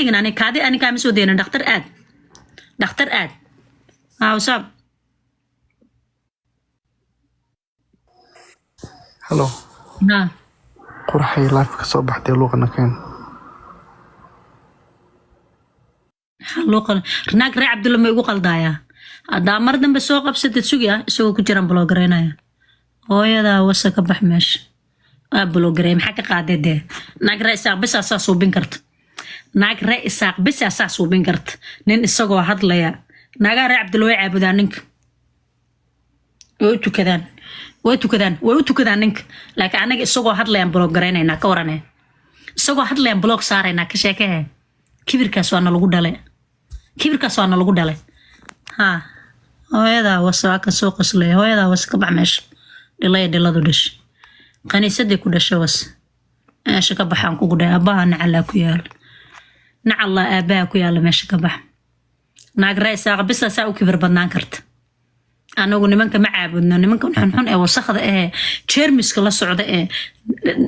Tegin ani kaadi ani kaama soo deynin. Dhakhtar aad, dhakhtar aad. Haa, what's up? Hello. Haa. Qurxay, live ka soo baxday, luuqana keen. Maxaa loo qal naag ree Cabdulla ma igu qaldaayaa? Haddaa mar dambe soo qabsatid, sugi ah, isagoo ku jiraan blogareynaya. Hooyadaa wasa, ka bax meesha. Waa blogareey, maxaa ka qaaday dee? Naag ree Isaaq bisaa saa suubin karta. Naag ree Isaaq bisaa saa suubin karta. Nin isagoo hadlaya, naagaha ree Cabdulla way caabudaan ninka, way u tukadaan, way tukadaan, way u tukadaan ninka. Laakiin anaga isagoo hadlayaan blogareynayna. Ka warane, isagoo hadlayaan block saaraynaa. Ka sheekehe, kibirkaas waa nalagu dhale, kibirkaas waa nalagu dhale. Ha, hooyadaa wasa, waa kan soo qoslaya. Hooyadaa wasa, ka bax meesha. Dhilaya, dhiladu dhash, kaniisadii ku dhasha was, meesha ka baxaan kugu dhahay. Aabbaha nacallaa ku yaala, nacallaa aabbaha ku yaala. Meesha ka bax. Naag raisaaqa bisa saa u kibir badnaan karta. Anagu nimanka ma caabudno, nimanka xunxun ee wasakhda ee jeermiska la socda ee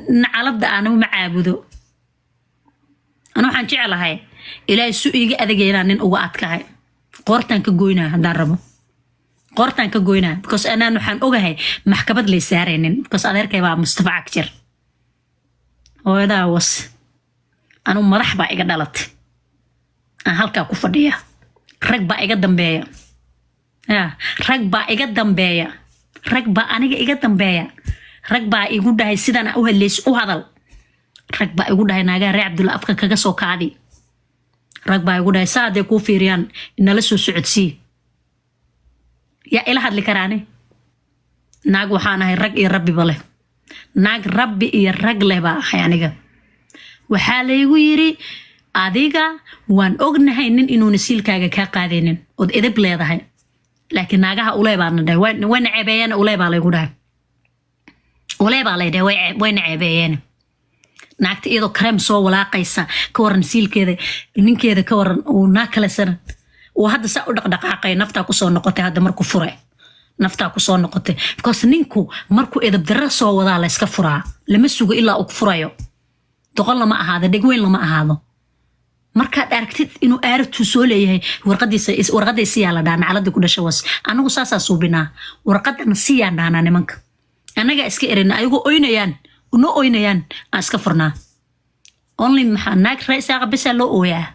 nacalada anagu ma caabudo. Anu waxaan jeclahay Ilaahay su iiga adagaya inaan nin uga adkahay. Qoortaan ka goynaa haddaan rabo, qoortaan ka goynaa, because anaan waxaan ogahay maxkamad lay saaraynin, because adeerkay baa Mustafa Cagjir. Hooyadaa was, anu madax baa iga dhalatay, aan halkaa ku fadhiya. Rag baa iga dambeeya, ya rag baa iga dambeeya, rag baa aniga iga dambeeya. Rag baa igu dhahay sidaan u hadlays u hadal. Rag baa igu dhahay naagaha reer Cabdulla afka kaga soo kaadi. Rag baa igu dhahay saa hadday kuu fiiriyaan nala soo socodsii. Yaa ila hadli karaani? Naag waxaan ahay rag iyo rabbiba leh. Naag rabbi iyo rag leh baa ahay aniga. Waxaa laygu yiri, adiga waan ognahay nin inuuna siilkaaga kaa qaadaynin ood edeb leedahay, laakiin naagaha ulee baana dhahay. Wayna ceebeeyeen. Ulee baa laygu dhahay, ulee baa lay dhahay. Wayna ceebeeyeen. Naagta iyadoo kareem soo walaaqaysa, ka waran siilkeeda ninkeeda? Ka waran uu naag kale saran uu hadda saa u dhaqdhaqaaqay? Naftaa kusoo noqotay hadda markuu furay, naftaa kusoo noqotay, because ninku markuu edeb darro soo wadaa la iska furaa. Lama sugo ilaa uu ku furayo. Doqon lama ahaado, dhegweyn lama ahaado. Markaad aragtid inuu aaragtuu soo leeyahay, warqadiisa, warqadda siyaa la dhahaa. Nacladii ku dhasha was, anagu saasaa suubinaa. Warqadana siyaan dhahnaa nimanka. Annagaa iska erina, ayagoo oynayaan, noo oynayaan aan iska furnaa. Only maxaa naag raisaaqa bisaa loo ooyaa?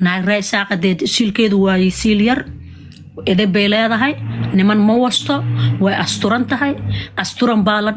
Naag raisaaqa dee siilkeedu waa siil yar, edeb bay leedahay, niman ma wasto, way asturan tahay, asturan baa la